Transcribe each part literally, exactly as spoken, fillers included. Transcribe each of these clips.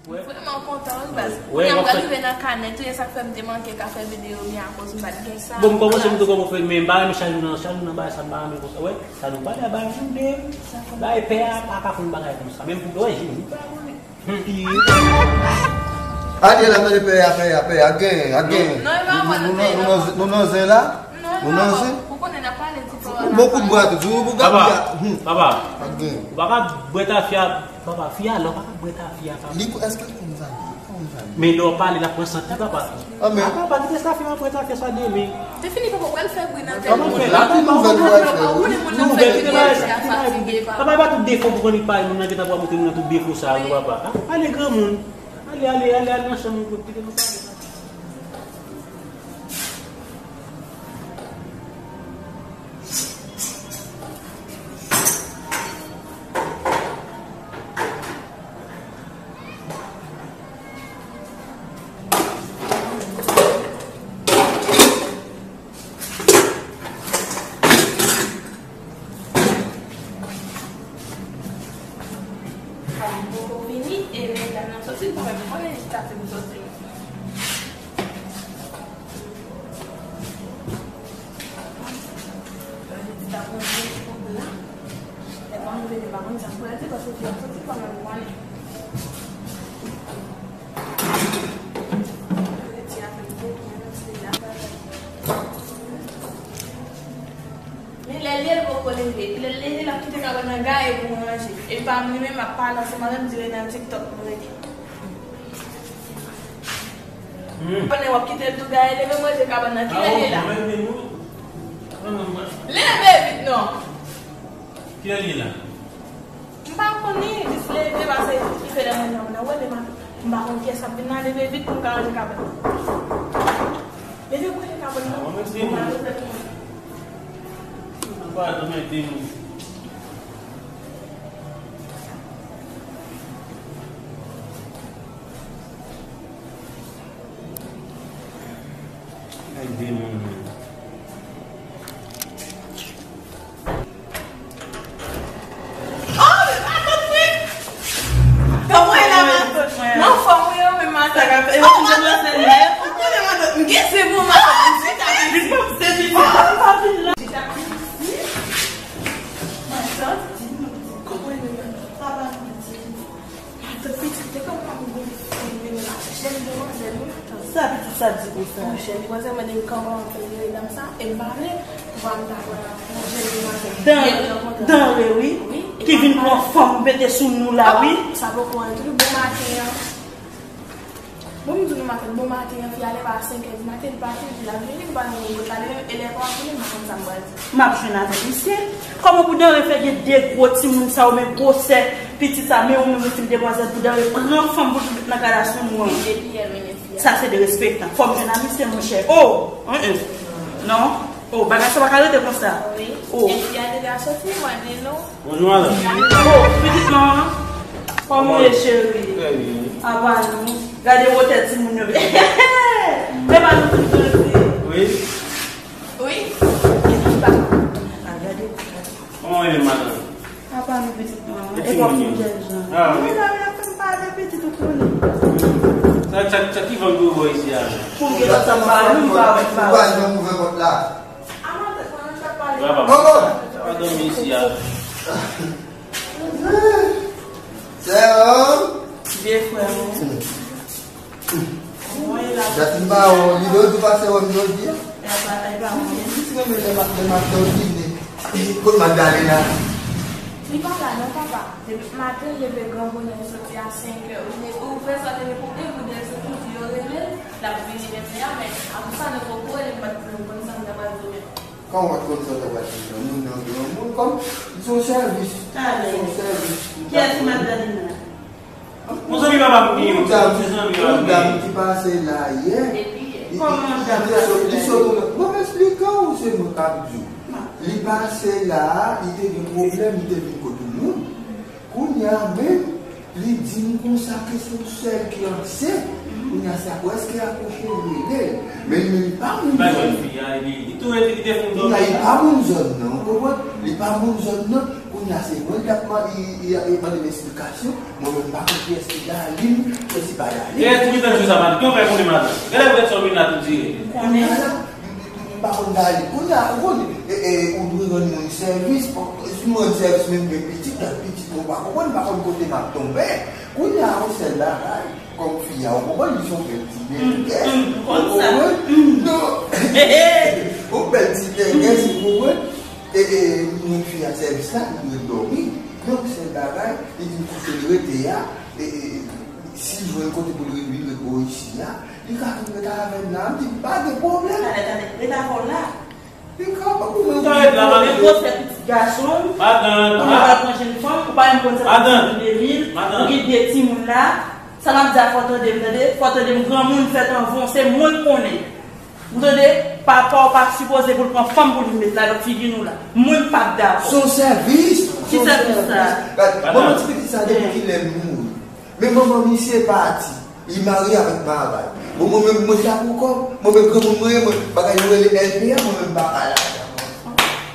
M vrèman kontan, wi, baz. Kounye a m pral rive nan kanè tou, e sa k fè m te manke ka fè videyo byen akoz m pa t gen sa. Bon, m kòmanse m tou kòman fè, men m pa renmen chak jou nan, chak jou nan bagay sa, m pa renmen konsa. Wè, sa nou pale a bay jounen, bay pè a pa ka konn bagay konsa. Menm pou wè, jounen, pa konnen. Ade la, tande pè a, pè a, pè a, gen, a gen. Non, e pa mwen, nou nan zen la? Non, e pa mwen. Ou konnen n ap pale ti pè a. Bon kout bwa tou, ou pou gade. Papa, papa, ou pa ka bwè tafya, papa, fi a la, ou pa ka bwè tafya, papa. Li, èske li konn sa li? Li konn sa li? Men lè w pale, l ap pran santi, papa. Ah, men. Apa, pa kite sa fè anpre sa, fè sa demen. Te fini, papa, w al fè bri nan tèt moun. Kòman fè? Lapi nouvèl pou al fè, wi. Ou konnen moun nan fè bri nan tèt, a fatige, papa. Papa, pa tout defo pou konn li pale, moun nan gentan pral montre moun nan tout defo sa yo, papa. Ale, granmoun. Ale, ale, ale, ale nan chanm ou, kite nou pale. Fini, e medam nan soti, li pa menm konnen li ta fin soti. Li ta pran yon kout la. Lè pa mwen vini, pa konn sa m pral di, paske fi a soti, pa menm konnen. Men lè l ye, l poko leve. Epi lè l leve, l ap kite kabann nan gaye pou mwen manje. Epi pa m li menm, m ap pale ansanm avè m, di rete nan TikTok pou rete. Pandan w ap kite l tou gaye, leve manje kabann nan. Kilè l ye la? Leve vit non. Kilè l ye la? M pa konn li, jis leve pase ki fè lè mwen nan, nan wè demen. M pa konn kiyès ap vin la, leve vit pou m ka ranje kabann. Leve pou ranje kabann nan. Mwen menm se mwen. Mwen pa janm ede moun. Ay, demon, men. Oh, men matant mwen! Kòman e la, matant mwen? Nan fòm ou ye, men matant. Oh, matant mwen! Ou konnen matant mwen, gen se bon matant mwen, se ta vin si. Se vin si. Matant, di nou, kòman e la? Papa nou di. Matant pitit, te kòm pa m gon fòm vini la. Jèn demwazèl, wi, matant. Sa pitit sa di konsa? Monchè, demwazèl mande m kòman m fè jere dam sa, e m pa vle, papa m ta pran yon jèn demwazèl byen pran kontan. Danre, wi. Wi, e ki vin papa pran fanm pete sou nou la, wi. Sa poko antre bon maten an. Bon, m di nou maten, bon maten an, fi a leve a senk è di maten, li pati, li di l ap vini, m pa nan yon bòt la, li menm, e lè pa vini, m pa konn sa m pral di. M ap jwenn avèk misye. Kòman pou Danre fè gen de gwo timoun sa yo, men gwosè pitit sa, men ou menm ou fin demwazèl pou Danre pran fanm pou tout nan kay la sou nou an? Wi, epi yè mennen fi a. Sa se derespektan. Fò m jwenn a misye, monchè. Oh! Hen, hen. Non. Oh, bagay sa pa ka rete konsa. Wi. Oh. Epi a deja soti, mwen di nou. Bonjou, madanm. Oh, pitit manman. Kòman w ye, cheri? Trè byen. Apa nou? Gade wotè timoun yo. E pa nou tout soti. Wi. Wi. Epi pa. A, gade. Kòman w ye, madanm? Apa nou pitit manman. E pa pou jèn jan. Ah, wi. Mezanmi, ap fè m pale pitit ou konnen. Sa, sa, sa ki vant gwo bò isi a? Pou m gen lòt sa m pa, m pa, m pa. Ou pa janm ouvè pòt la. Sa pa dòmi isi a. Sè, oh. Vye frè mwen. Dat m pa wè w, li dòmi pase wè m jodi a. Li pa wè m. Li di mwen, men lè m ap, lè m ap dòmi, li, li, kot Magdalena? Li pa la non, papa. Depi maten, l leve gran bonè, l soti a senk è. Ou, ou fè sa, te gen pwoblèm, pou de soti, di yo rele l, l ap vini menm lè a, men apre sa, nou poko rele, m pa t menm konn sa m ta pral di menm. Kòman w pa t konn sa w ta pral di menm? Moun nan granmoun, kòm, li se yon sèvis. Li se yon sèvis. Kiyès Magdalena? Yon zanmi papa m gen, yon ti zanmi papa m gen. Yon dam ki pase la yè. Kòman dam sa? Li sot, li sot, bon, m esplike w, se mwen k ap di w. Li pase la, li te gen pwoblèm, li te vin kote moun. Kounye a menm, li di m konsa ke se yon sè l ki ansent. Kounye a se apre sa ke akouche l rele l. Men li, men li pa moun zòn. Kounye a li pa moun zòn nan, ou konprann? Li pa moun zòn nan. La se mwen k ap man-, i, i, i mande m esplikasyon. Mwen menm m pa konn kiyès ki Darline, kiyès ki pa Darline. Kiyès ki gen tan sou sa, madanm? Ki w fè konnen, madanm? Genlè w gen sòm vin la tou dire. M konnen. M pa konn Darline. Kounye a, ou konn, e, e, ou dwe rann moun sèvis. Si m rann sèvis menm gen pitit, lòt pitit, ou pa konprann, m pa konn kote m ap tonbe. Kounye a, yon sèl bagay, kòm fi a, ou konprann, li se yon bèl ti nègès, ou konprann? Non. Yon bèl ti nègès, ou konprann? E, e, mwen fi a sèvis la, li dwe dòmi. Men yon sèl bagay, li di m kote l rete a, e, e, si l jwenn kote pou l vin ret bò isi a, li ka vin ret avè m la. M di, pa gen pwoblèm. Talè, talè, ret avè w la. Li ka pa pou mwen. Ou ta ret la, madanm. Ou pral fè pitit gason, ou pral pran jenn fanm, ou pa menm konn sa pou de mil, ou gen de timoun la. Sa m ap di a fò tande m, tande, fò tande m, granmoun fèt an von, se mwen k konnen. Ou tande, papa w pa sipoze pou l pran fanm pou l vin met la nan figi nou la. Mwen m p ap dakò. Se yon sèvis. Ki sèvis sa? Gad, manman ti pitit sa depi kilè l mouri. Men manman misye pati. Li marye avèk Maray. Bon, mwen menm, mwen se la pou kò m. Mwen menm, granmoun mwen ye, mwen, bagay yo rele L P A, mwen menm, m pa bay lajan.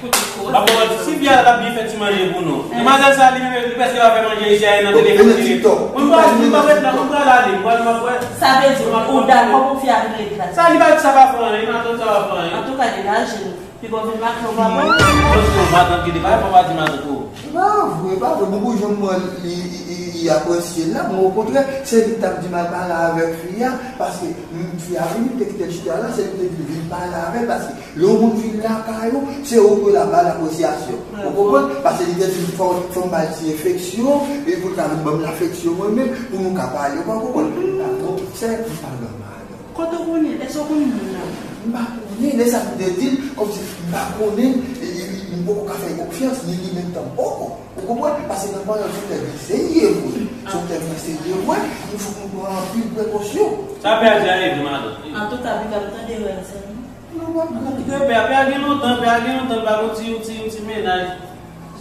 M ap ba w manti, si fi a t ap byen fè ti manje pou nou. Demwazèl sa, li menm, li prèske pa fè manje isi a, e nan telefòn li ye. Mwen pa, mwen pa ret la, mwen pral ale, mwen pral, mwen pral. Sa vle di, ou dakò pou fi a vin ret la? Sa, li pa di sa pa fè anyen, li pa di sa pa fè anyen. Antouka, degaje nou. Pi bon, vin mache, ou pa bon. Paske ou matant ki te bay, fò pa di matant ou. Pa vre, pa vre. Bon, pou jan mwen, li, li, li, li apresye l la, mwen, okontrè, se li k t ap di m al pale avèk fi a, paske, mm, fi a vini, m te kite l chita la, se li k te di m vin pale avè l, paske lè yon moun vin lakay ou, se ou dwe la ba l apresyasyon. Ou konprann? Paske li te di m fò, fò m ba l ti afeksyon, e pou l ka vin ban m lafeksyon mwen menm, pou nou ka pale, ou pa konprann? M pa bon, sè, m pa nòmal. Kote w konnen? Èske w konn moun nan? M pa konnen, lè sa m te di l, kòmsi m pa konnen l, e, e, e, m poko ka fè l konfyans, ni li menm tanpoko. Ou konprann? Paske nan pale yon sektè byen serye vre. Se yon tè byen serye vre, nou fòk nou pran anpil prekosyon. Sa pè a di a, e vre, madanm. Antouka, Bika, m tande wè l, sè m. Non, pa vre. Antouka, pè a, pè a gen lontan, pè a gen lontan, l pa gon ti, ti, ti mennaj.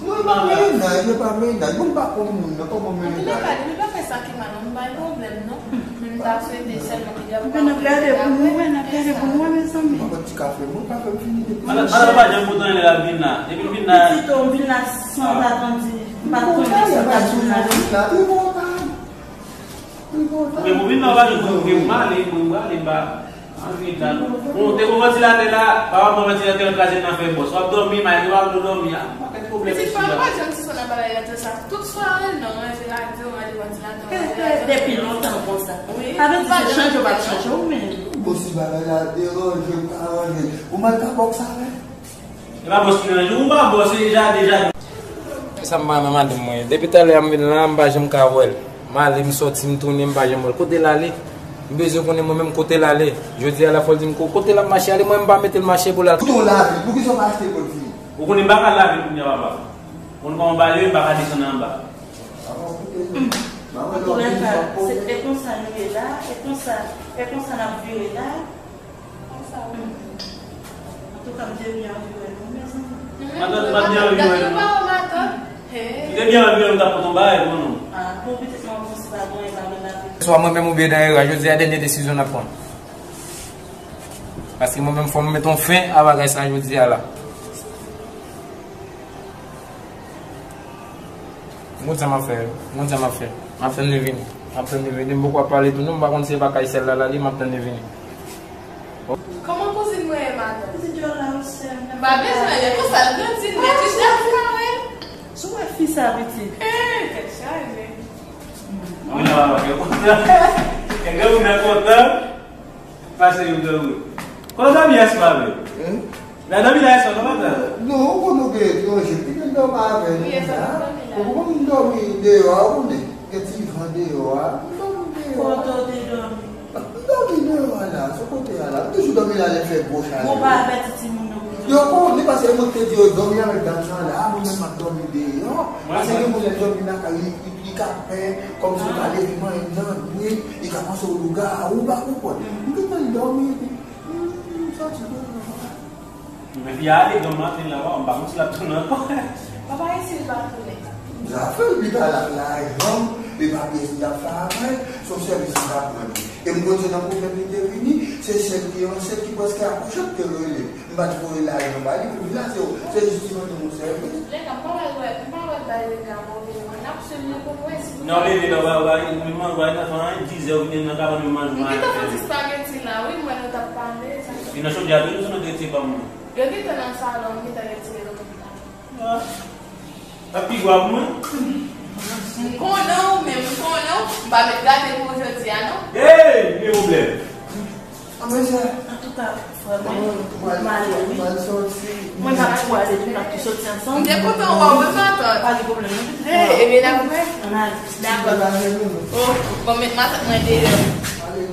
Non, e pa mennaj, e pa mennaj. Bon, m pa konn moun nan, kòman mennaj? Antoulèka, depi l pa fè sa ki mal, non, m pa gen pwoblèm, non. Men m ta swete sèlman ke y ap... Men n ap gade pou nou wè, n ap gade pou nou wè, mezanmi. Mwen pa ti kafe, mwen kafe m fini depi. Madanm, madanm pa janm kontan lè l ap vin la. Depi l vin la. Pitit, ou vin la san atandi. M pa t konnen sa t ap vin la, non. Li kontan. Li kontan. Men pou vin la, w pa janm konn ke m ale, mwen m ale, m pa. Anvi dan. Bon, te gon vantilatè la, papa pran vantilatè an kraze l nan fè bòs. W ap dòmi, malgre w ap dòmi a. Pakèt pwoblèm. Pitit pa, pa janm ti sòt nan bagay la, sa. Tout sware, non, ranje radyo, ranje vantilatè, ranje radyo. Depi lontan konsa. Wi. Sa vle di se chanje w p ap chanje w menm. Bon, si bagay la deranje, m ka ranje. Ou mal ka bòks avè? E pa bòs ki nan jou, ou pa bòs, se deja, deja. Sa m pa nan madanm mwen. Depi talè a m vin la, m pa janm ka wè l. M ale, m sòti, m tounen, m pa janm wè l. Kote l ale? M bezwen konnen mwen menm kote l ale. Jodi a la, fò l di m ko-, kote l ap mache ale, mwen m pa mete l mache pou l al. Kote w lave? Poukisa w pa achte pou l vini? Ou konnen m pa ka lave kounye a, papa. Ou konnen kòman m pale, m pa ka desann anba. Antoulèka, se, e konsa nou ye la, e konsa, e konsa n ap vire la. Antouka, m te byen anvi wè nou, mezanmi. Matant, m pa byen anvi wè nou. M te byen anvi wè nou, m t ap kontan bagay pou nou. Ah, bon, pitit mwen, bon, si pa bon, e pa bon lavi. Swa mwen menm oubyen Daïra, jodi a dènye desizyon n ap pran. Paske mwen menm, fò m mete yon fen a bagay sa jodi a la. Mwen konn sa m ap fè, mwen konn sa m ap fè. M ap tann li vini. M ap tann li vini. M poko ap pale tou non, m pa konn si e pa kay sèl la l ale, m ap tann li vini. Kòman kouzin mwen ye, madanm? Pitit yo la, wi, sè m. M pa bezwen, lè konsa l grandi, l mèt wi, chak fwa, wi. Si w wè fi sa, pitit. Hey, tèt chaje. Mwen la, yo kontan. E granmoun nan kontan. Pase yon granmoun. Kote zanmi a si pa vle? Hein? La zanmi la e sòt, non, matant? Non, ou konn nou gen etranje, ki vin dòmi avè nou la. Ou konn nou dòmi deyò a, ou konnen. Gen ti van deyò a. Nou dòmi deyò a. Kote w te dòmi? Nou dòmi deyò a la, sou kote a la. Nou toujou dòmi la lè fè gwo chalè. Bon, pa avèti timoun yo pou yo. Yo konnen, paske mwen te di yo dòmi avèk dam sa la, mwen menm m ap dòmi deyò. Paske gen moun lè dòmi lakay li, li, li ka pè, kòmsi ou ka leve manyen nan nwit, li ka panse w lougawou, ou pa konprann. M gentan dòmi, epi, m, m sòti deyò a. Men fi a ale granm maten la, wa, m pa konn si l ap tounen ankò. Papa, e si l pa tounen? Zafè l pita la, la, janm. E pa pyès li t ap fè avè l, se yon sèvis li t ap rann li. E m konn se nan pwoblèm li te vini, se sè l ki ansent ki prèske akouche ki te rele m. M pa t voye lajan ba li pou li la, se, se jis li mande m yon sèvis. Lè m pa wè, m pa wè bay Rega move, mwen, n ap swiv li pou m wè si. Non, bebe, non, ba, ba, ou menm manje, ou pa nan fè anyen, dizè ou vin nan kabann ou manje, ou pa fè anyen. Li gentan fè ti spageti la, wi, mwen, nou t ap pale, sa. Li nan chodyè a toujou, sinon te retire ban mwen. Yo gentan nan salon, m gentan retire yo. Ah. Ap pi gwa pou mwen. M konnen w, men m konnen w. M pa met gade pou jodi a, non. Hey, gen pwoblèm. Ah, mesye. Antouka, frè mwen, ou male, wi. Mwen m ap tou ale, nou ap tou soti ansanm. M te kontan wè w, wi, matant. Pa gen pwoblèm, non, pitit mwen. Hey, ebyen, n ap wè. Ann ale. Dakò. Oh, bon, met matant mwen deyò. Ale.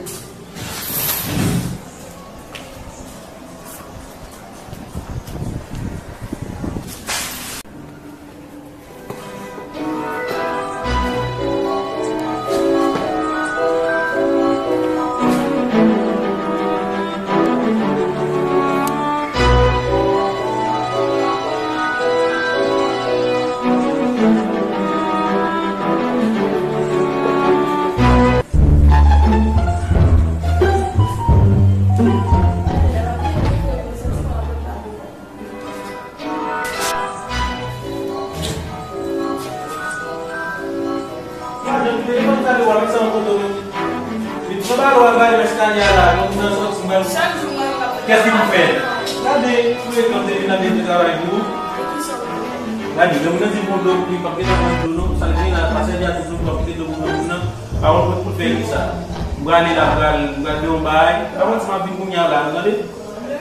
Kiyès ki pou fè? Gade, pou reklame te vin ap mete travay pou ou. Gade, lè moun nan di bon dlo pou li, p ap gen nan bon dlo non. Sa l gen la, pa sèvi a tout moun, p ap kite dlo pou moun nan. Pawòl mwen pou fè ki sa. M prale la, m pral, m pral gen yon bagay. Pa wè si m ap vin kounye a la, tande?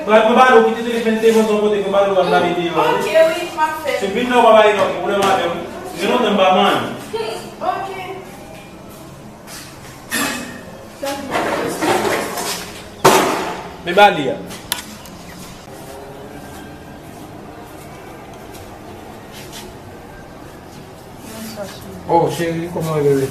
Pral pran balo, kite telefòn, telefòn sou yon kote, pran balo, al lave deyò. Ok, wi, m ap fè. Si m vin la, w pa bay non, pwoblèm avè w. Gen lontan m pa manyen. Ok. Men ba li a. Oh, cheri, kòman w ye, bebe?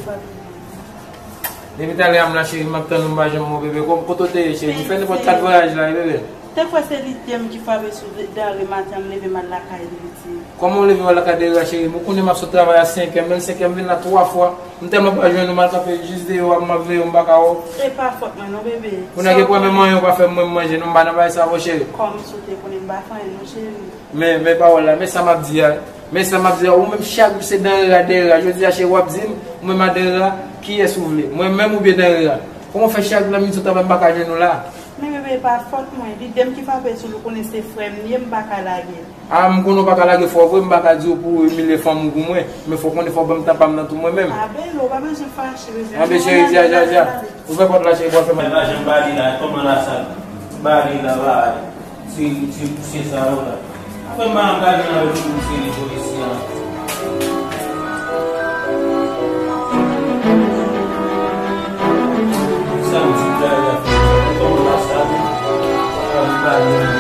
Depi talè a m la, cheri, m ap tann ou, m pa janm wè w, bebe. Kò-, kote w te ye, cheri? M fè nenpòt kat vwayaj la, wi, bebe. Te kwè se lide m ki frape sou de-, Dare maten an, m leve m al lakay li, pitit. Kòman w leve w al lakay Dare a, cheri? Ou konnen m ap sot travay a senk è, men senk è m vin la twa fwa. M tèlman pa jwenn ou, m al kanpe jis deyò a, m ap veye w, m pa ka wè w. E pa fòt mwen non, bebe. Kounye a gen pwoblèm anyen ou pa fè m mwen m manje, non, m pa nan bagay sa, vo cheri. Kòm si w te konnen m pa fè anyen non, cheri. Men, men pawòl la, men sa m ap di a. Men sa m ap di a, ou menm chak jou se Danrera, Danrera. Jodi a, cheri, w ap di m, ou menm a Danrera, kiyès ou vle? Mwen menm oubyen Danrera? Kòman w fè chak jou lè m vin sot travay m pa ka jwenn ou la? Men bebe, e pa fòt mwen. Lide m ki frape sou li, ou konnen se frè m li ye, m pa ka lage l. A, m konnen w pa ka lage frè w vre, m pa ka di w pou w imilye fanmi w pou mwen. Men fò w konnen fò w ban m tan pa m nan tou mwen menm. A, bebe, ou pa bezwen fache, bebe. Anben cheri, dja, dja, dja. Ouvè pòt la, cheri, pou w fè m. Mwen pa janm ba li la, kòman la sa? Ba li la, ba. Ti, ti pousyen sa yo la. Apre m pa janm ka jwenn avèk ti pousyen li polisye an. Sa m di gade la, kòman la sa? Pa m pa jwenn.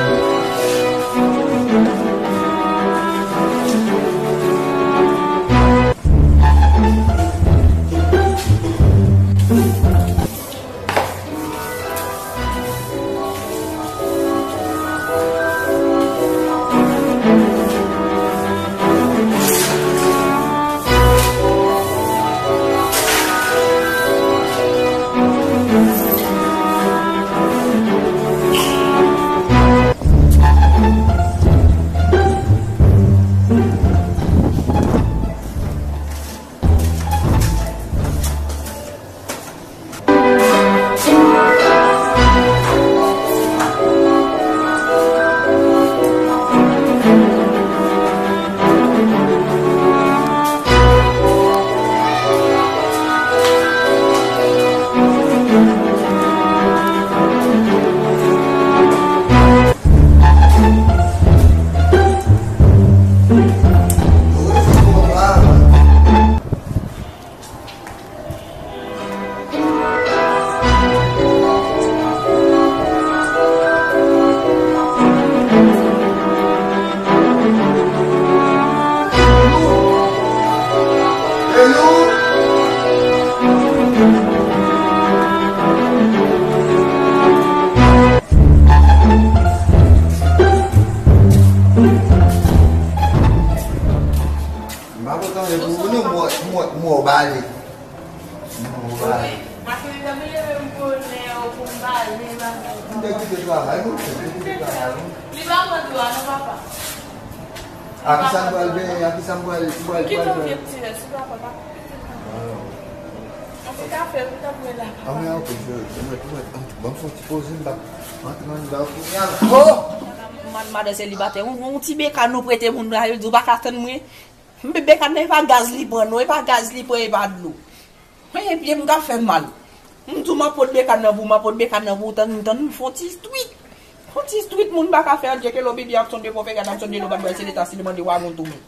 Wi, maten m te leve m bonè pou m pale, m pa... M te kite travay, non, m te kite travay, non. Li pa pran dwa, non, papa. A ki sa m pral benyen, a ki sa m pral, m pral, m pral benyen. Kite yon vye ti rès, li pa pran, papa. Yon ti kafe, pou ta bwè la, papa. A, men, ok, je, je, je, je, ban m fè yon ti poze, m pa antre anndan kounye a la. Oh! Mad-, madan selibatè, yon, yon ti bekàn nou prete moun la, yo di w pa ka tann mwen. Men bekàn nan, e pa gaz li pran, non, e pa gaz li pran, e pa dlo. Men pye m ka fè m mal. M di w m ap pot bekàn nan pou w, m ap pot bekàn nan pou w, tann, tann, fon ti twit. Fon ti twit, moun pa ka fè anyen, ke lè w bebe ap sonde pwofeta, ap sonde lè w pa t bwè, se leta, si li mande w a moun tou men.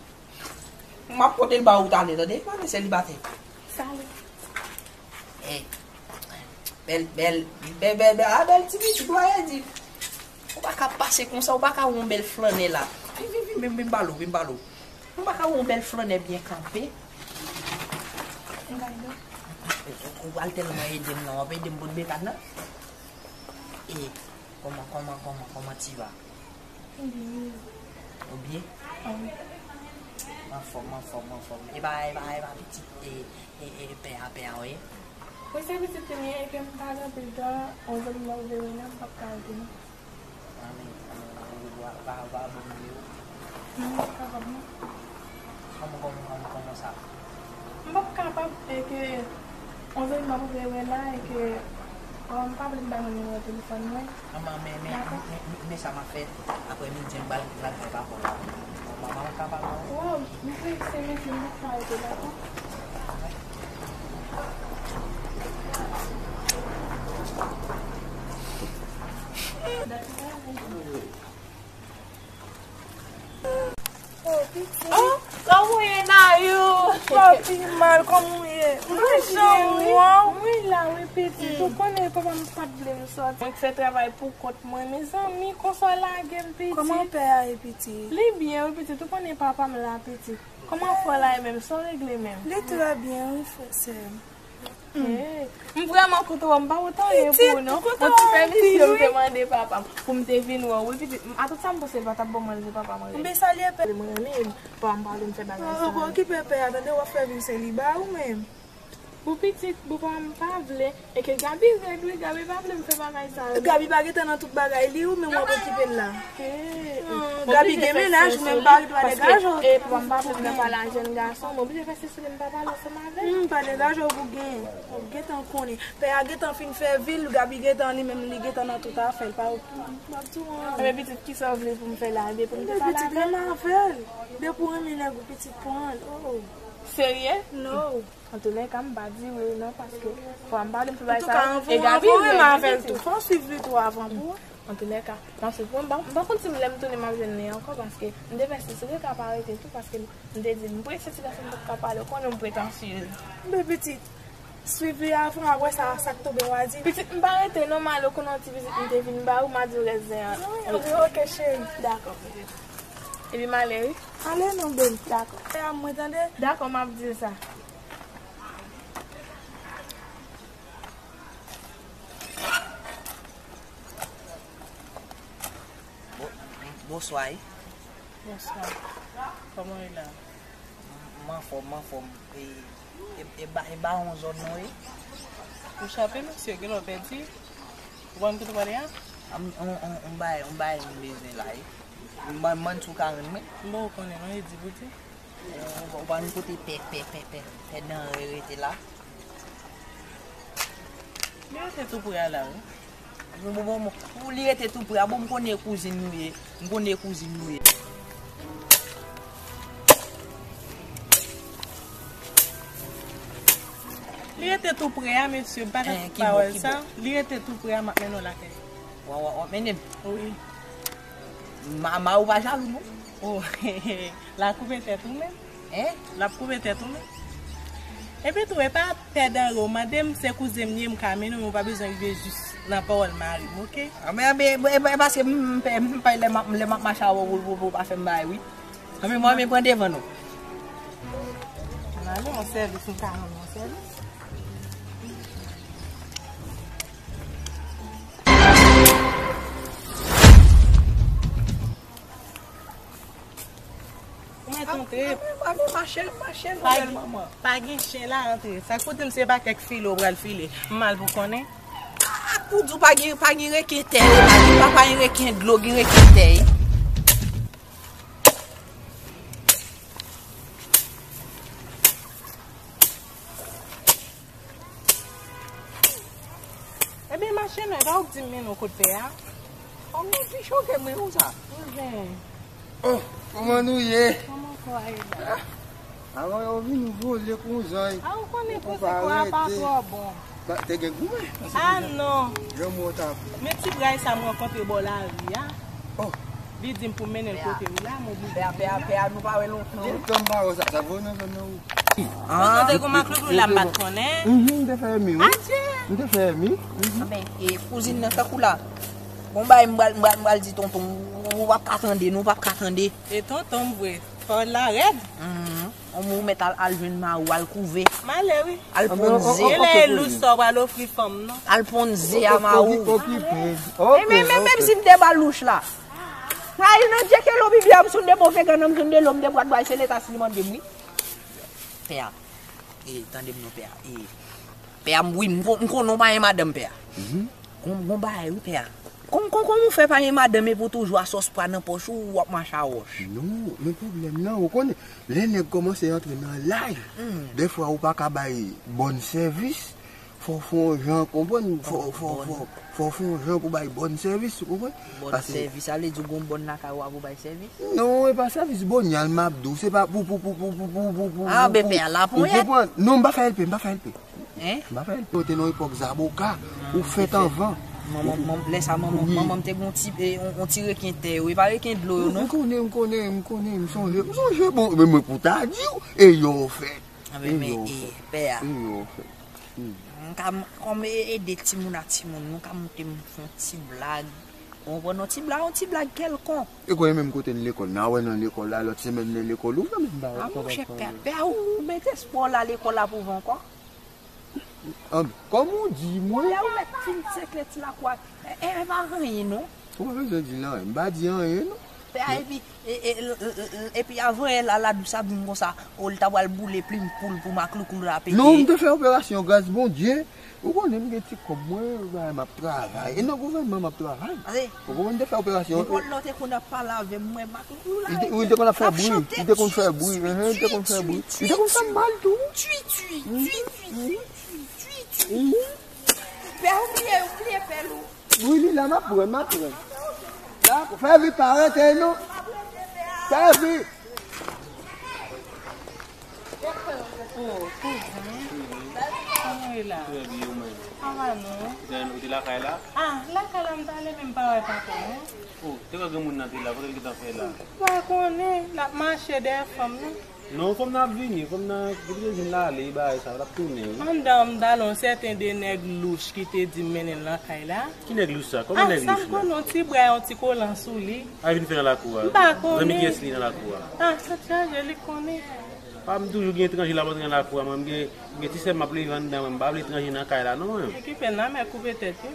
M ap pote l ba ou talè, tande? Madan selibatè. Salut. Eh, bèl, bèl, bèl, bèl, bèl, a bèl ti pitit, w a di. Ou pa ka pase konsa, ou pa ka wè yon bèl flannè la. Vin, vin, vin, vin, vin pale w, vin pale w. Ou pa ka wè yon bèl flannè byen kanpe. Ou, ou, ou pral tèlman ede m nan, w ap ede m pot bekàn nan. E, kòman, kòman, kòman, kòman ti va? Ou byen? Ou byen? Ah oui. Anfòm, anfòm, anfòm. E pa, e pa, e pa pitit, e, e, e, pè a, pè a, wi. Wi, se pitit li ye, epi m pa gen anpil tan, yon zanmi m ap veye la, m p ap ka rete non. Anben, anben, ou, ou, ou, ou, ou, ou, ou, Non, m p ap kapab non. Kòman, kòman, kòman, kòman sa? M p ap kapab, e ke yon zanmi m ap veye la, e ke, bon, m pa vle m bay moun nimewo telefòn mwen. Anben, men, men, men, men, men sa m ap fè, aprè midi an, m pral, m pral fè pa kò la. Mwen, mwen, mwen kapab non. Waw, m kwè se midi m p ap ka rete, dakò? Oh, pitit. Oh, kòman w ye, Nayou? Papi mal, kòman w ye? Mwen janm wè w. Mwen la, wi, pitit. Ou konnen papa m pa t vle m sòti. Mwen k fè travay pou kont mwen. Mezanmi, konsa w lage m, pitit. Kòman pè a ye, pitit? Li byen, wi, pitit. Ou konnen papa m la, pitit. Kòman frè w la ye menm? Sa w regle menm? Li trè byen, wi, frè, sè m. Eh, m vrèman kontan wè w, m pa wè w t anyen pou ou non. Yon ti pèmisyon m te mande papa m pou m te vin wè w. Wi, pitit, m, atout sa m panse l pa t ap ban m ranje papa m rete. Mwen renmen papa m, pa vle m fè bagay sa. Pa okipe pè a, tande, w ap fè vin seliba ou menm. Bon, pitit, bon, papa m pa vle. E ke Gaby rèd, wi, Gaby pa vle m fè bagay sa yo. Gaby pa gentan nan tout bagay li, ou menm w ap okipe l la. Gaby gen mennaj, ou menm pa okipe, pa degaje w. E papa m pa vle m nan pale a jèn gason, m oblije fè sesi m pa pale ansanm avè l. Hmm, pa degaje w pou gen, w ap gentan konnen. Pè a gentan fin fè vi l, Gaby gentan li menm, li gentan nan tout afè l, pa okipe. M ap di w anyen. Ebyen, pitit, kisa w vle pou m fè la? Ebyen, pou m te pale avè l? Pitit, renmen avè l. Depi w renmen nèg ou, pitit, pran l. Oh, oh. Serye? No. Antoulèka, m pa di wi non, paske fwa m pale m sou bagay sa yo, e Gaby renmen avè l tou. Fò w swiv li tou avan pou wè. Antoulèka, m ap swiv. M pa, m pa konn si lè m tounen m ap jwenn li ankò, paske m te fè sesi li ka pa rete tou, paske m te di l, m prese ti gason m pa t ka pale, ou konnen m pretansyez. Men pitit, swiv li avan, apre sa, sa k tonbe w a di. Pitit, m pa rete non, m ale, ou konnen yon ti vizit m te vin ba ou, m a di w rès zen an. Wi, wi, oke, cheri. Dakò, pitit. Epi m ale, wi. Ale non, baby. Dakò. Pè a mwen tande. Dakò, m ap di l sa. Bo-, bonswa, wi. Bonswa. Kòman w ye la? M anfòm, m anfòm. E, e, e ba, e ba yon zòn non, wi. Ou chape, mesye, gen lè w pèdi. Ou konn kote w prale a? Yon, yon, yon, yon bagay, yon bagay m bezwen la, wi. M ban, m ban sou karant mil. M poko konnen non, e di pou di. Ou, ou pa konn kote pè, pè, pè, pè, pè Danre rete la? Li rete tou pre a la, wi. Bon, bon, bon, bon. Pou li rete tou pre a, bon, m konnen kouzin nou ye. M konnen kouzin nou ye. Li rete tou pre a, mesye, m pa t atann pawòl sa. Li rete tou pre a, m ap mennen w lakay. Wa, wa, w ap mennen m? Wi. Ma, ma ou pa jalou, non? Oh, l ap koupe tèt ou menm. Hein? L ap koupe tèt ou menm. Epi tou, e pa pè Danre w mande m, se kouzen m ye, m ka mennen w, men w pa bezwen rive jis nan pawòl mari m, oke? A, men, men, men, men, paske m, m pè, m pè lè m ap, lè m ap mache avè w, pou, pou, pou w pa fè m bagay, wi. A, men, mwen, men, pran devan non. M ale yon sèvis, m ka rann yon sèvis. Ou mèt yon Antre. Mwen, mwen, mache, mache, non, bèl manman. Pa gen chen la antre. Sa k pou di m se pa kèk file w pral file. M mal pou konnen. Ah, pou di w pa gen, pa gen reken tè, pa gen, pa gen reken dlo, gen reken tè. Ebyen, mache non, e pa ou k di m mennen w kot pè a? Kòm nou pi choke mwen konsa. Mwen. Oh, kòman nou ye? Kòman kò a ye la? Ah, avan yo vin vole kon zany. A, ou konnen pwotokou a pa twò bon. Te gen goumen. Ah non. Jan mwen ta. Men ti bray sa m rankontre bò lari a. Oh. Li di m pou m mennen l kote ou la, m oblije. Pè a, pè a, pè a, nou pa wè lontan. Lontan m pa wè sa, sa vo nan zòn nan ou. Mwen te gon maklouklou la m pa t konnen. Mhm, m te fè mi, wi. Adye! M te fè mi. Mhm. Anben, e, kouzin nan tankou la. Bon, bay, m pral, m pral, m pral di tonton, ou p ap ka tande, nou p ap ka tande. E tonton m vre, fò l la rèd. Mhm. Ou mèt al, al jwenn mari w, al kouve. M ale, wi. Al ponn ze. Genlè e lous sa w pral ofri fanm, non? Al ponn ze a mari w. Okipe. E men, men, menm si m te ba l louch la. Ay, non, Dye ke lo bibya, m sonde move grann nan, m sonde lòm de bwat bway, se leta si li mande m, wi. Pè a. E, tande m non, pè a. E, pè a, m, wi, m kon-, m konnen w pa gen madanm, pè a. Mhm. Gon, gon bagay, wi, pè a. Kon, kon, kòman w fè pa gen madanm epi w toujou a sòspra nan pòch ou, w ap mache a wòch? Non, men pwoblèm nan, ou konnen, lè nèg kòmanse antre nan laj, hmm, dèfwa ou pa ka bay bòn sèvis, fò w fè yon jan, konprann, fò, fò, fò, fò w fè yon jan pou bay bòn sèvis, ou konprann? Bòn sèvis, sa vle di w gon bòn lakay ou a pou bay sèvis? Non, e pa sèvis bonyal m ap di w, se pa pou, pou, pou. Ah, ben, pè a la ponyèt. Ou konprann? Non, m pa fè L P, m pa fè L P. Hein? M pa fè L P. Ou te nan epòk zaboka, ou fèt anvan. Manman, manman, lè sa, manman, manman m te gon ti, e, on, on ti reken tè yo, e pa reken dlo yo, non. M konnen, m konnen, m konnen, m sonje, m sonje, bon, men mwen pou ta di w, e yo fèt. Ah, ben, men, e, pè a. E yo fèt. Hmm. M ka, m, kòm e, ede timoun a timoun, nou ka monte m fè on ti blag. Ou konprann, on ti blag, on ti blag kèlkonk. E konnen menm kote n lekòl, n a wè nan lekòl la, lòt semèn lè lekòl ouvè, men m pa wè. Ah, monchè, pè, pè a, ou, ou met espwa w la lekòl la pou vè ankò? Anben, kòm ou di, mwen. Lè ou mèt fin sekle ti lakou a, e, e, e pa anyen, non. Ou pa bezwen di l anyen, m pa di anyen, non. Pè a, epi, e, e, l, l, l, epi avan yè la, Ladous ap di m konsa, o, l ta pral boule plim poul pou maklouklou la pete. Non, m te fè operasyon, gras Bondye. Ou konnen m gen ti kòb mwen, m ap travay. E nan gouvènman m ap travay. Ou konprann, m te fè operasyon. Ou konn lè w te konn ap pale avè m, mwen, maklouklou la. Li te, li te konn ap fè bri. Li te konn fè bri. Li te konn fè bri. Li te konn fè m mal tou. Twi, twi, twi, twi, twi, twi, twi, twi. Pè, ou bliye, ou bliye pè l ou. Wi, li la, m ap pran, m ap pran. La, fè vit, pa rete, non. Fè vit. Oh, kouzen. Kòman w ye la? Trè byen, ou menm? Sa va, non? Ou te, ou te lakay la? Ah, lakay la, m t ale, men m pa wè papa, non. Oh, te kwè granmoun nan te la, kote l gentan fè la? M pa konnen, l ap mache dèyè fanm nan. Non, fanm nan ap vini, fanm nan, depi l vin la ale, bagay sa, l ap tounen, wi. Anndan, m t ale, yon sèten de nèg louch ki te di m mennen l nan kay la. Ki nèg louch sa? Kòman nèg louch la? Ah, sa m konnen, yon ti bra, yon ti kolan sou li. A vin fè nan lakou a? M pa konnen. Zanmi kiyès li nan lakou a? Ah, tèt chaje, li konnen. Pa m toujou gen etranje l ap antre nan lakou a, mwen, m gen, m gen ti sè m ap leve anndan, mwen, m pa vle etranje nan kay la, non, mwen. Okipe l, nan men koupe tèt yo.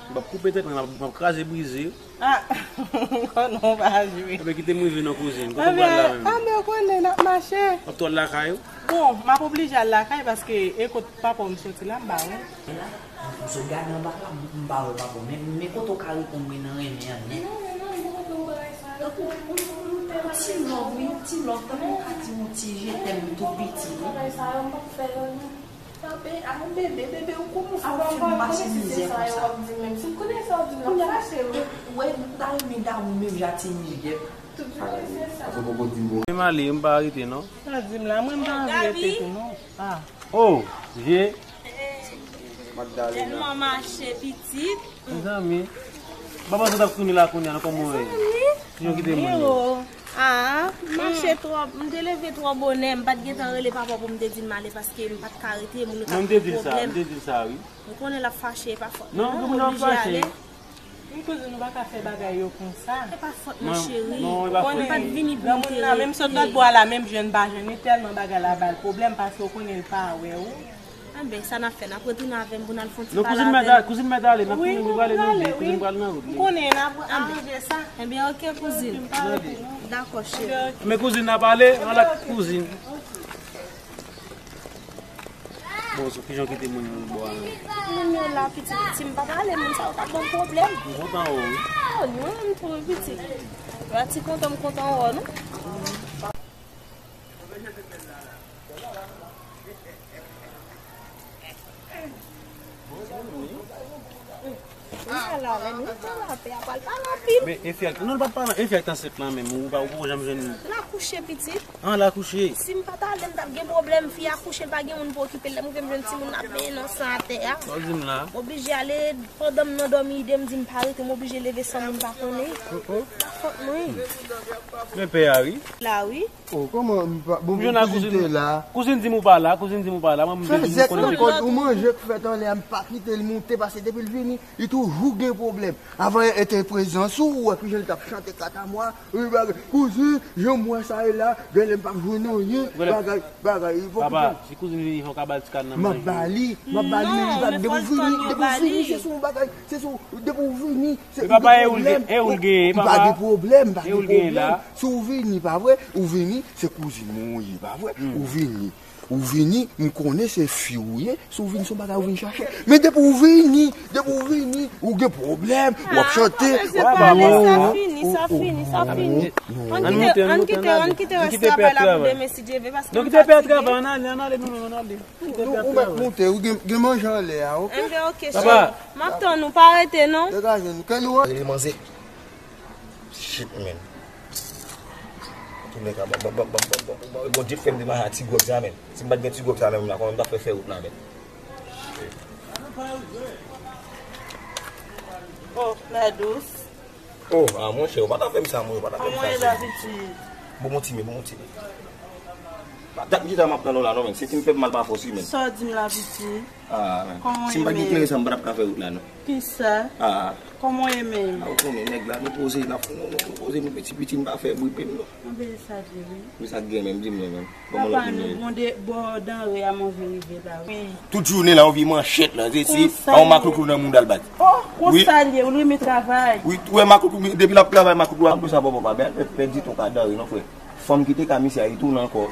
M ap koupe tèt mwen, m ap, m ap kraze brize. Ah, m konnen w pa jwe. Ebyen, kite m rive non, kouzin. Kote w pral la menm? Anben, ou konnen, n ap mache. W ap tou al lakay ou? Bon, m ap oblije al lakay paske e kot papa w m soti la, m pa wè. M sot gade anba la, m pa wè papa w. Men, men kote w ka reponn mwen nan renmen an nèt. Tankou, yon ti lòv, wi, yon ti lòv, tankou w ka di yon ti je t'aime tou piti, wi. Tanpri, a yon bebe, bebe, ou kòmanse ap fè m pase mizè konsa. Kounye a, ou wè, m ta renmen damou menm jan ak ti nich gèp. Men m ale, m pa rete non. Sa di m la, mwen m pa anvi rete tou non. Ah. Oh, je. Tèlman mache pitit. Mezanmi. M pa panse w t ap tounen la kounye a non, kòman w ye? Mezanmi. Kijan w kite moun yo? Ah, mache twò, m te leve twò bonè, m pa t gentan rele papa pou m te di l m ale paske m pa t ka rete, moun yo t ap gen pwoblèm. Mwen m te di l sa, m te di l sa, wi. Ou konnen l ap fache, e pa fòt mwen non, m oblije ale. Wi, kouzin, ou pa ka fè bagay yo konsa. E pa fòt mwen, cheri. Non, e pa fòt mwen. Ou konnen, granmoun nan, menm sot lòt bò a la, menm jwenn pa jwenn, li tèlman bagay la ba l pwoblèm, paske ou konnen l pa wè ou. Enben, sa n ap fè, n ap retounen avè m pou n al fè yon ti pale avè l. Non, kouzin mèt ale, kouzin mèt ale, n ap tounen, nou prale nan wout, kouzin prale nan wout. M konnen, n ap aranje sa. Enben, oke, kouzin. Dakò, cheri. Men kouzin, n ap ale, ann la, kouzin. Bon, sou kijan w kite moun yo bò a menm? Moun yo la, pitit, si m pa t ale, moun sa yo t ap ban m pwoblèm. M kontan wè w, wi. Oh, nou menm tou, wi, pitit. Lè ti kontan, m kontan wè w, non? Mwen la, men nou te la, pè a pral pale anpil. Men, e fi a, non, l pa t pale, e fi a ki ansent lan menm, ou pa, ou poko janm jwenn. L akouche, pitit. An, l akouche. Si m pa t ale, m t ap gen pwoblèm. Fi a akouche, l pa gen moun pou okipe l. Lè m rive, m jwenn timoun ap benyen nan san atè a. Sa w di m la? M oblije ale, pandan m nan dòmi, ide m di m pa rete, m oblije leve san moun pa konnen. Oh, oh. Pa fòt mwen. Men pè a, wi. La, wi. Oh, kòman m pa, bon, kouzin te la. Kouzin di m ou pa la, kouzin di m ou pa la, mwen m te di m konnen. Fè zèk nan kòd ou manje k fèt anlè a, m pa kite l moute, paske depi l vini, li toujou gen pwoblèm. Avan yè te prezans ou, ou wè kijan l t ap chante katamwa, wi, bagay. Kouzin, jan m wè sa ye la, genlè m p ap jwenn anyen, bagay, bagay. Papa, si kouzin vini, fò w ka ba l ti kad nan men. M ap ba li, m ap ba li, men li pa, depi w vini, depi w vini, se sou yon bagay, se sou, depi w vini, se, ou gen pwoblèm. E papa, e ou l gen, e ou l gen, papa. M pa gen pwoblèm, m pa gen pwoblèm. Si w vini, pa vre, ou vini, se kouzin mwen ou ye, pa vre? Ou vini. Ou vini, m konnen se fi w ye, si w vini, se yon bagay ou vin chache. Men depi w vini, depi w vini, ou gen pwoblèm, w ap chante, w ap... Sa fini, sa fini, sa fini. Ann kite, ann kite, ann kite rès travay la pou demen, si Dye vle, paske m fatige. Non, kite pè a travay, ann ale, ann ale, nou menm, ann ale. Ou mèt moute, ou gen, gen manje anlè a, oke? Enben, oke, cheri. M ap tann ou, pa rete, non. Degaje nou, kè nou an. Rele manzè. Shit, man. Tounen ka, bon, bon, bon, bon, bon, bon, bon, Bondye fè m te mache a ti gwòg sa, man. Si m pa t gen ti gwòg sa nan men m la, kòman m t ap fè fè wout la, man? Oh, la dous. Oh, ah, monchè, ou pa ta fè m sa, mwen, ou pa ta fè m sa, cheri. Kòman w ye la, pitit? Bon, bon, timoun, bon, timoun. Pa t ap chita m ap tann ou la, non, men. Se ti m fè m mal pa fòs, wi, men. Sa w di m la, pitit? Ah, men. Kòman w ye, men? Si m pa t gen klere sa, m pa t ap ka fè wout la, non. Kisa? Ah. Kòman w ye, men? Ah, ou konnen, nèg la, nou poze, n ap, nou, nou, nou poze, nou piti piti, m pa fè bri pen, non. Anben, sa vre, wi. Men sa k gen menm, di m non, men. Kòman lòt moun ye? Papa, nou bon de, bò danre a manje rive la, wi. Tout jounen la, w vye manchèt la, se, se, a yon maklouklou nan mouda l bat. Oh, konsa l ye, ou renmen travay. Wi, ou wè maklouklou, depi l ap travay, maklouklou ap... Anplis sa, papa, pa pèdi ton ka danre, non, frè. Fanm ki te ka misye a, li tounen ankò.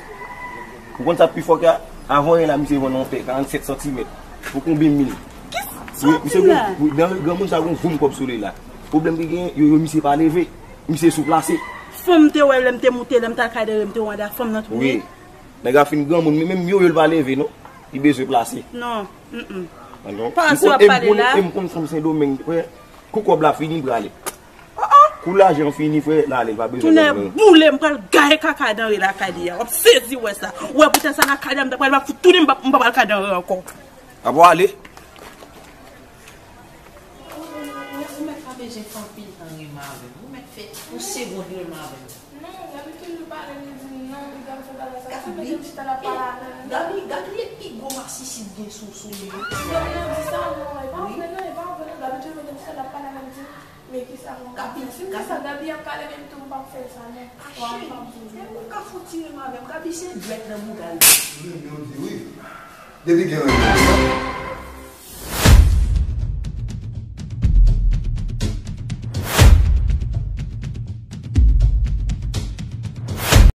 Ou konn sa k pi fò ke a? Avan yè la, misye vann yon pè karannsèt santimèt. Pou konbyen mil? Kisa w di la? Wi, granmoun sa gon voum kòb sou li la. Pwoblèm ki genyen, yo, yo, misye pa leve. Misye sou plase. Fanm te wè lè m te moute, lè m t al kay danre, m te wè andan fanm nan tounen. Wi. Nèg la fin granmoun, men menm yo, yo l pa leve, non. Li bezwen plase. Non, mm, mm. Pa sa w ap pale la. E m konn fanm Sendomeng, frè. Kou kòb la fini, prale. Oh, oh. Kou lajan fini, frè, l ale, l pa bezwen kòb, non. Tounen boule, m pral gaye kaka danre lakay li a. W ap sezi wè sa. Ou wè poutèt sa lakay li a, m ta pral, m ap fout tounen, m pa, m pa pral kay danre ankò. Apa w ale? Ou, ou, ou, ou mèt pa bezwen fè anpil tan renmen avè m. Ou mèt fè yon segonn renmen avè m. Non, Gaby toujou pale, li di m non, li pral fè bagay sa. Gaby, Gaby, Gaby e pi gwo masisi ki gen sou, sou li. Non, non, di sa non, e pa vre non, e pa vre non. Gaby toujou mete m sèl ap pale avè m, di m, men kisa mwen ka fè? Si m di sa, Gaby ap pale, men m tou m p ap fè sa non. Ah, cheri, depi w ka fouti renmen avè m, Gaby se dwèt nan bouda l. Wi, men w di wi. Depi gen renmen.